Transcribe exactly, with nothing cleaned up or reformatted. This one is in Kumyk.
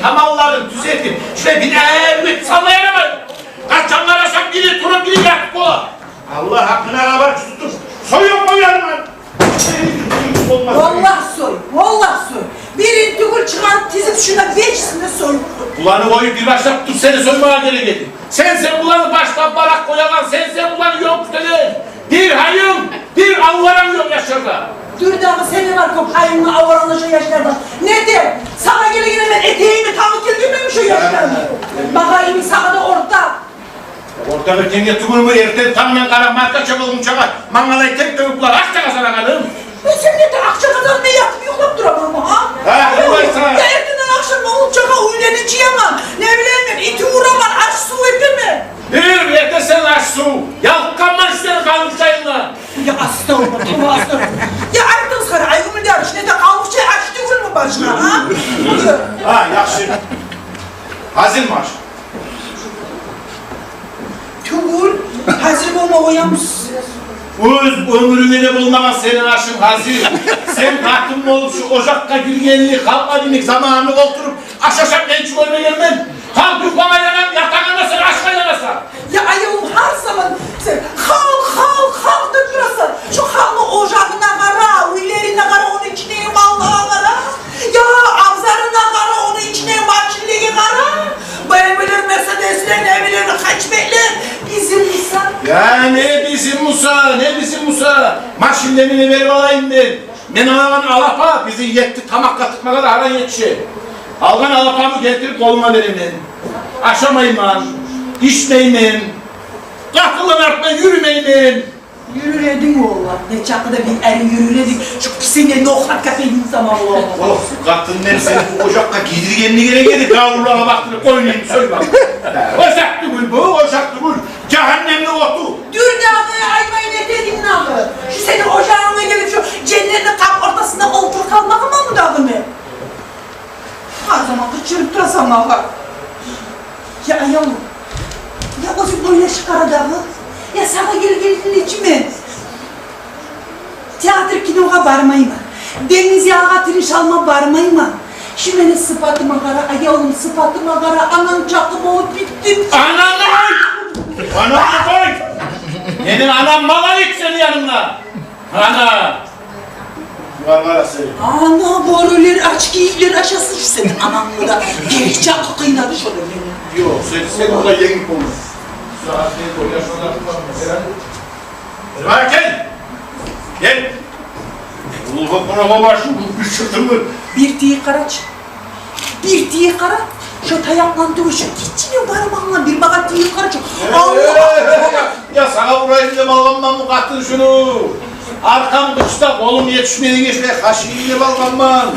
таманларын тюзетип, шулай бир эрбет салма ярамай. Къачан къарасанг, бири туруп, бири ятып бола. Аллагь гьакъына, бар, тутуп союп къоярман. Болмас. Валлагь, сой, валлагь, сой. Бирин тюгюл чыгъарып тизип, шунда бешисин де союп къой. Буланы къоюп, бир башлап туруп сени соймагъа герек эди. Сен, сен буланы башлап барып къоягъан, сен, сен буланы ёл кютеген. Бир гьайынг, бир аваранг ёкъ яшларда. Дюр дагъы, сени бар кёп гьайынг, аваранг яшларда. Не де, сагъа гелегенде мен этегиме тагъып гелгенмен шо яшланы. Магъа йимик, сагъа да ортакъ. Ортакъ этегенге тюгюлмю, эртен тангдан къара маркача болгъунчагъа мангалай тек тёгюп, булар акъчагъа санагъаным. Мен сен де акъча къазанмай ятып юхлап тураманмы, гьа? Гьа, къылмайсан. Я эртенден ахшам болгъунчагъа уьйлени чыяман, не билейим мен, итни ураман, аш-сув этемен. Бир этесен аш-сув, ялкъгъанман сени къалмыкъчайынгдан. Я астагъфируллагь, тавба, астагъфируллагь. Я айтыгъыз къара, Айгюмюлден, ичинде къалмыкъча аш тюгюлмю башгъа, гьа? Гьа, яхшы. Гьазирми аш? Тюгюл, гьазир болма къоямысыз. Оьз оьмюрюнгде де болмагъан сени ашынг гьазир. Сен къатын болуп шу ожакъгъа гиргенли, халкъ йимик заманны олтуруп аш ашап мен чи гёрмегенмен. Халкъ юхлама айланса, ятагъанда сен ашгъа айланасан. Я аявум, гьар заман сен халкъ, халкъ, халкъ деп турасан. Шу халкъны ожагъына къара, уьйлерине къара, ону ичине, маллагъа къара. Я абзарына къара, ону ичине, машинлеге къара. Б М Влер, Мерседеслер, не билейим, хэтчбеклер. Бизин Муса. Я не бизин Муса, не бизин Муса? Машинлени не берип алайым мен? Мен алагъан алапа бизин етти тамакъгъа тыкъмагъа да гьаран етише. Алгъан алапамны гелтирип къолунга беремен. Ашамайман, ичмеймен, къатынланы артындан юрюмеймен. Юрюр эдинг, валлагь, нечакъы да бир эри юрюр эдинг. Шу кисенге нохат капейдинг сама бола. Ох, къатын, мен сени бу ожакъгъа гийиргенни герек эди, гавурлагъа бакъдырып къойнун соймагъа. Ожакъ тюгюл бу, ожакъ тюгюл. Жагьаннемни оту. Дюр дагъы, айман этединг дагъы. Шу сени ожагъынга гелип, шу женнетни къап ортасында олтуруп къалмагъа маму дагъы мен? Гьар заман къычырып турасан магъа. Я аявум, я оьзюнг ойлашып къара дагъы. Я сагъа гелгенли чи мен театр, киногъа бармайман. Денгиз ягъагъа тыныш алма бармайман. Шу мени сыпатыма къара, аявум, сыпатыма къара, ананг чакъы болуп битдим. Анангны къой! Анангны къой! Мени анам малайик сени янынгда. Ана! Бар, бар, сен. Ана, бёрюлер, ачгийлер ашасын шу сени анангны да. Герек чакъы къыйнады шону мени. Ёкъ, сен, сен олай енгип болмайсан. Бар, кел. Кел. Уллу къонагъы бар шу, бу бир чыртымы? Бир тийип къарачы. Бир тийип къара, шо таякъдан тюгюл, шо гиччине бармагъындан бир магъа тийип къарачы. Э, Аллагь! Я, я, сагъа урайым деп алгъанманмы къатын шуну? Аркъам къычда, къолум етишмейген, шулай хашыйым деп алгъанман.